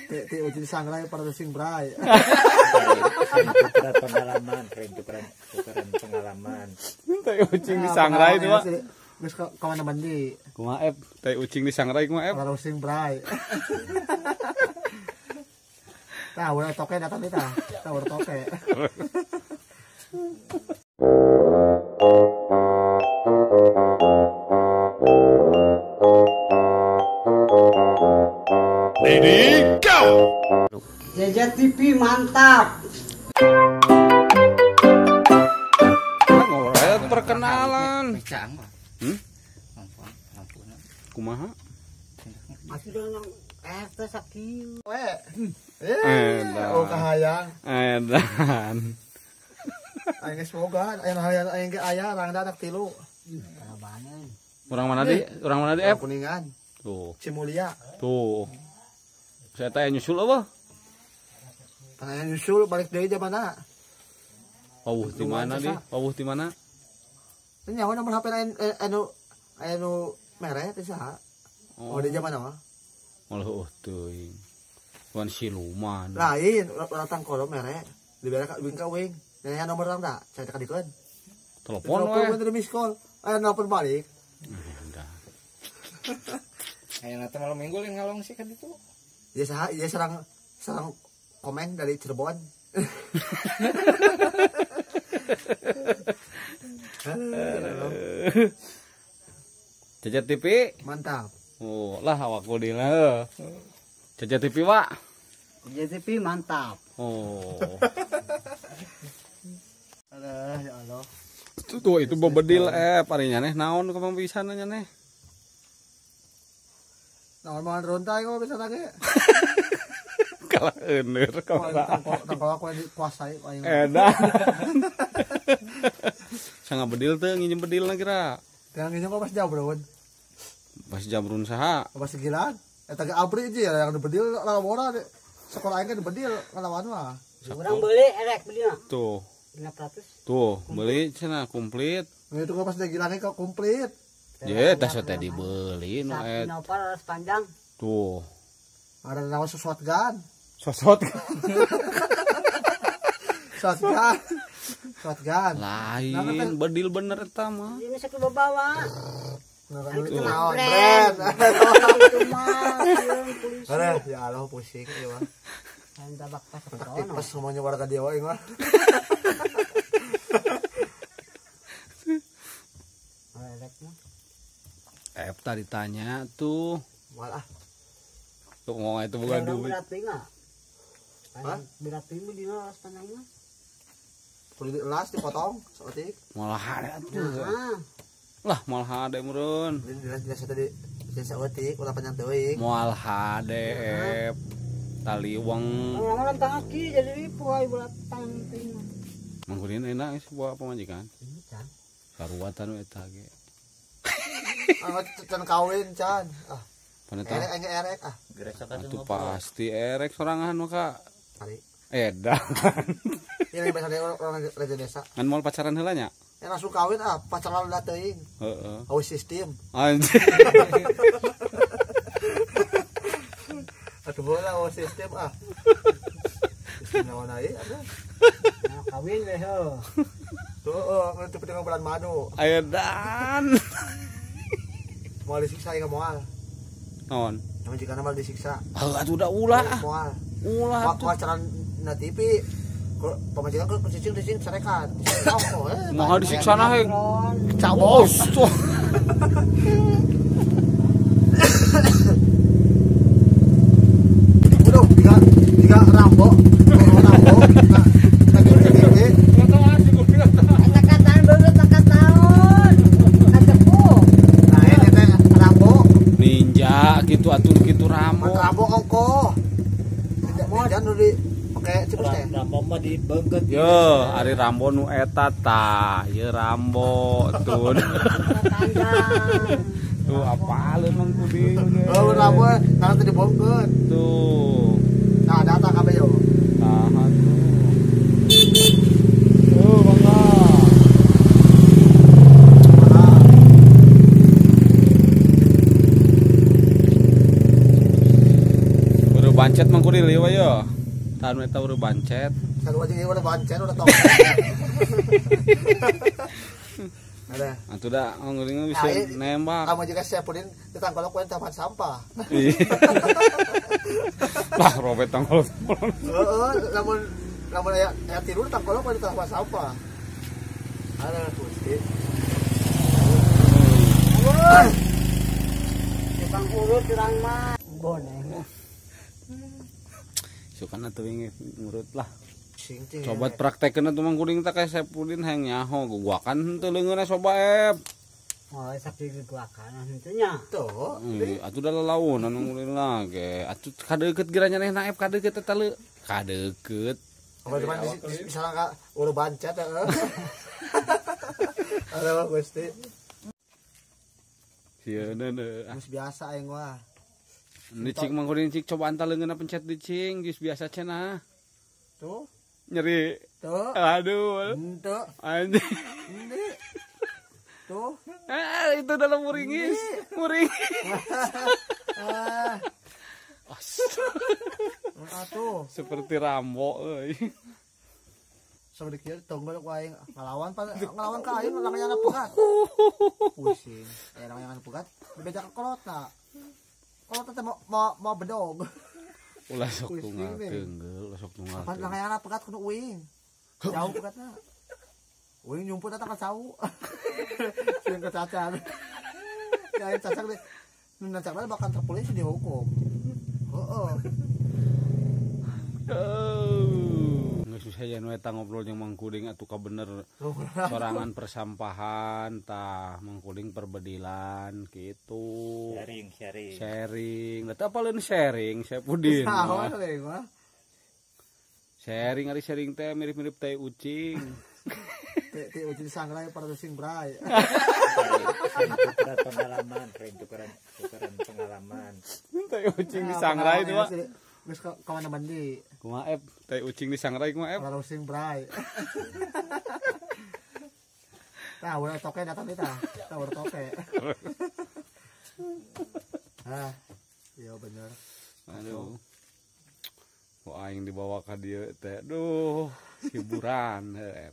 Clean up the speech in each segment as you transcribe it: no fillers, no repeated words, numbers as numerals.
Teh ucing sangrai para sing bray. Tukeran pengalaman, tukeran pengalaman. Teh ucing di sangrai itu, Pak. Geus ka mana mandi? Kumaha Ep? Teh ucing di sangrai kumaha Ep? Para sing bray. Tah, ulah toke datang teh tah. Tah ulah toke. Ready, go! JJ TV mantap. Ngobrol perkenalan. Kumaha? Masih dong RT sakieu. Oh kahayang. Edan. Aing geus boga, aya hayang aing ge aya rangda anak tilu. Orang mana di? Orang mana di F? Kuningan. Tuh. Cimulia. Tuh. Saya tanya nyusul apa? Tanya nyusul balik deui di mana? Pawuh di mana di? Pawuh di mana? Nyawa nomor HP lain anu anu mere teh saha? Oh di mana mah? Malah oh teuing. Wan siluman. Lain urang tangkolo mere dibere ka wing ka wing. Nanya nomor urang da, saya teh kadikeun. Telepon we. Telepon miss call. Aya nelpon balik. Udah. Ayeuna teh malam minggu lain ngalong sih ka ditu. Ya saha, ya serang serang komen dari Cirebon. Jaja TV mantap. Oh, lah awak kudina. Jaja TV, Pak. Jaja TV mantap. Oh. Aduh, ya Allah. Tuh itu bebedil ari nyaneh naon kepampisan nyaneh. Naon mangan runtai kok bisa lagi. Kalah euneur kalah. Tangkol aku dikuasai aing. Edan. Sangat bedil teh nginjem bedil na kira. Teh nginjem kok pas jabrun. Pas jabrun saha? Pas gilaan. Eta ge abri aja ya yang bedil lalawora sekolah aing kan bedil ngalawan mah. Urang beuli erek beli mah. Tuh. 600. Tuh, beli cenah komplit. Nah, itu kok pas gilangnya kok komplit. Ye, tas teh dibeli nu eta. Nopal panjang. Tuh. Ada naon shotgun. Sosot. Shotgun. Shotgun. Lain bedil bener eta mah. Ini sakieu bawa. Itu naon brand. Itu mah polisi. Ya Allah pusing ieu mah. Lain tabak pas tipes semuanya warga dewa ieu mah. Tadi tanya tuh. Malah. Tuh ngomong itu bukan duit. Hah? Berat mah dina las panjang mah. Kudu dielas dipotong saeutik. Malah hade atuh. Lah malah hade meureun. Dielas tadi saeutik ulah panjang teuing. Moal hade taliwang. Ngomong tentang aki jadi ripuh ai bulat teuing. Mangkurin enak geus buah pamajikan. Karuatan we eta ge. Ah, can kawin can. Ah. Paneta. Erek aja erek ah. Itu pasti erek sorangan maka. Ari. Edan. Ini bahasa orang raja desa. Ngan moal pacaran heula nya? Ya langsung kawin ah, pacaran udah teuing. Heeh. Oh sistem. Anjir. Atuh bola oh sistem ah. Sistem naon ai atuh. Nah, kawin we heuh. Tuh, oh, itu penting bulan madu. Edan. Moal disiksa ya moal. Naon? Jika moal disiksa. Heuh atuh da ulah. Moal. Ulah atuh. Pacaran na TV. Pamajikan ke cicing-cicing carekan. Moal disiksa na heuh. Cabos. Udah, tiga Rambo. Rambo. Gitu atuh gitu Rambo. Rambo ongko. Tidak nu di pake cipus teh. Rambo mah dibeungkeut. Yo, ari Rambo nu eta tah, ieu Rambo tuh. Tuh apaleun Mang Kudi. Oh, Rambo nah teh dibeungkeut. Tuh. Nah, data kabeh yo. Tah tuh. Tuh, bangga. Bancet Bancet Mang Kudil ieu ya. Tah nu eta ureuh bancet. Sarua jeung ieu udah bancet udah tong. Ada. Atuh da Mang Kudil bisa nembak. Kamu juga Saepudin di tangkolok ku taman sampah. Lah robet tangkolok. Heeh, lamun lamun aya tidur tangkolok ku di taman sampah. Ada Gusti. Tukang urut urang mah boneng. Sukana teuing ngurut lah. Coba praktekeun atuh Mang Kuding teh ka Saepudin hayang nyaho guguakan henteu leungeunna soba ep. Oh, sapi guguakan henteu nya. Tuh. Atuh da lalaunan Mang Kuding lah ge. Atuh kadeukeut geura nyanehna ep kadeukeut eta leu. Kadeukeut. Kalau misalnya ka urut bancet heeh. Aduh Gusti. Geus biasa aing mah. Ini cing Mang Kuding cing coba antar leungeunna pencet di cing geus biasa cenah. Tuh. Nyeri. Tuh. Aduh. Henteu. Anjing. Ini. Tuh. Ah, itu dalam muringis. Muringis. Ah. Atuh. Seperti Rambo euy. Sampai kieu tonggol ku aing ngalawan ngalawan ka aing langayangan pegat. Pusing. Aya langayangan pegat dibeja ka kolotna. Kolotna teh mau bedog. Ulah sok tunggal teungeul, ulah sok tunggal. Pan langayangan pegat kudu uing. Jauh pegatna. Uing nyumput eta ka cau. Sieun kecacan. Ya aing cacak deh. Nu nacakna bakal terpolisi dihukum. Heeh. Geus aya nu eta ngobrol jeung Mang Kuding atuh ka bener sorangan persampahan tah Mang Kuding perbedilan gitu. Sharing sharing. Sharing. Da teu apaleun sharing Saepudin. Sharing ari sharing teh mirip-mirip tai ucing. Tai ucing sangrai para using bray. Tukeran pengalaman, tukeran pengalaman. Tai ucing di sangrai itu mah. Geus ka mana mandi? Kumaha ep? Tai ucing di sangrai kumaha ep? Para using bray. Tah urang toke datang teh tah. Tah urang toke. Ah, iya bener. Aduh. Ku aing dibawa ka dieu teh. Duh, hiburan heuh.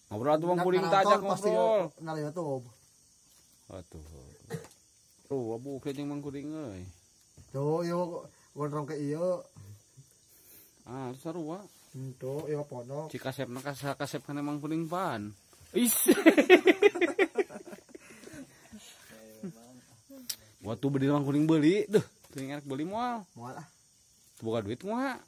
Ngobrol atuh Mang Kuding teh ajak ngobrol. Na YouTube. Atuh. Tuh, abu jeung Mang Kuding euy. Tuh, ieu gondrong ke ieu. Ah, sarua. Henteu, ieu pondok. Cik kasepna kasep kana Mang Kuding pan. Is. Waktu bedil Mang Kuding beuli, duh, teuing erek beuli moal. Moal ah. Teu boga duit moal.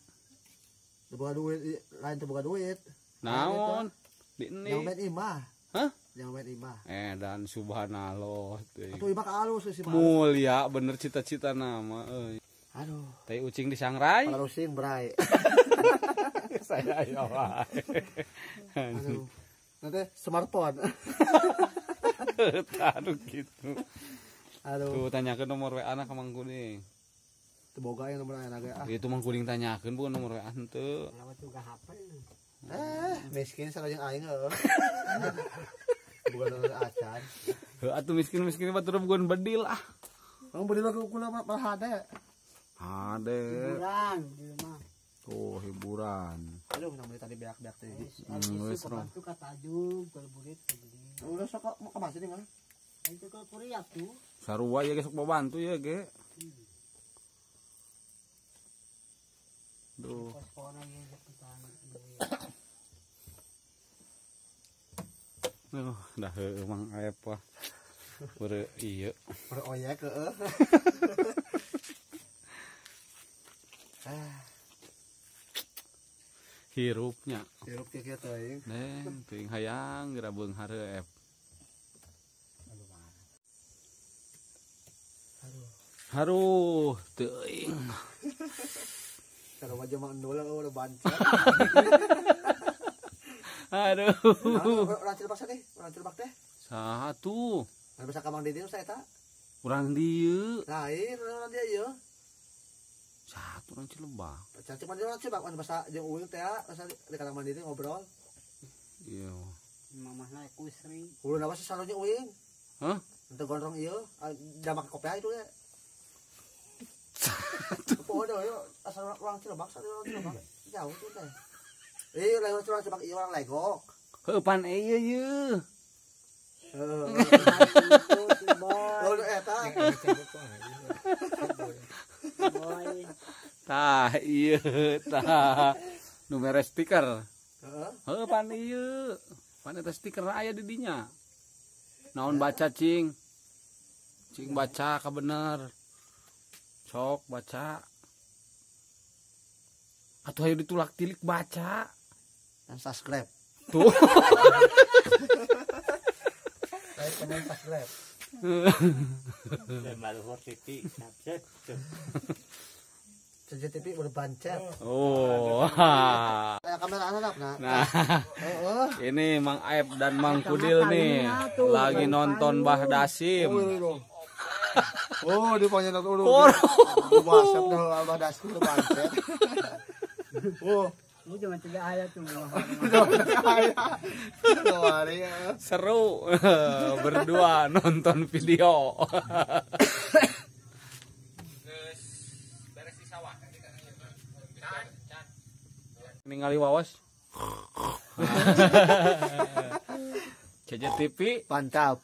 Teu boga duit, lain teu boga duit. Naon? Di ini. Yang main imah. Hah? Yang main imah. Dan subhanallah teuing. Atuh imah ka alus sih. Mulia bener cita-cita nama euy. Aduh. Tai ucing di sangrai. Para using bray. Saya ya wae. Aduh. Nanti smartphone. Aduh gitu. Aduh. Tuh tanyakeun nomor WA na ka Mang Kuding. Teu boga yang nomor WA na ge ah. Itu Mang Kuding tanyakeun bukan nomor WA henteu. Lawan juga HP. Miskin sareng aing heuh. Bukan nomor acan. Heuh atuh miskin-miskin batur bukan bedil ah. Mang bedil mah kula malah hade. Hade. Hiburan di rumah. Tuh hiburan. Aduh, nang tadi beak-beak teh. Wis ro. Ka tajug, kalau burit beli. Udah sok mau ke masjid mah. Itu ke Korea tuh. Sarua ya ge sok babantu ya ge. Duh. Duh, dah heueuh Mang Aep wah. Beureum ieu. Beureum oyek heueuh. Hirupnya. Hirup kieu teuing. Neng, teuing hayang geura beunghar heueuh. Aduh. Haruh, teuing. Kalau wajah mah endul udah bancet. Aduh. Urang Cilebak teh, urang Cilebak teh. Saha tuh? Anu bisa ka Mang Didi saya eta. Urang dieu. Lain urang dieu ieu. Satu orang Cilebak. Cacing mandi orang Cilebak anu basa jeung uing teh basa di Mang Didi ngobrol. Iya. Mamahna kusri. Ulun apa sih salonya uing? Hah? Untuk gondrong ieu, da make kopiah itu ya. Poho deui asal urang Cilebak, asal urang Cilebak. Jauh tuh teh. Eh, lain urang Cilebak ieu urang Legok. Heuh pan ieu ieu. Heeh. Oh, eta. Tah ieu tah. Nu mere stiker. Heeh. Heuh pan ieu. Pan eta stiker aya di dinya. Naon baca cing? Cing baca ka bener. Sok baca. Atuh ayo ditulak tilik baca. Dan subscribe. Tuh. Like, comment, subscribe. Dan maluhur TV subscribe. CCTV berbancet. Oh. Kayak kamera anak nah. Nah. Ini Mang Aep dan Mang Kudil nih lagi nonton Bah Dasim. Oh, dia punya nonton. Oh, WhatsApp dah Bah Dasim berbancet. Oh, Ini cuma 3 ayat tuh. Seru berdua nonton video. Ningali wawas. CCTV mantap.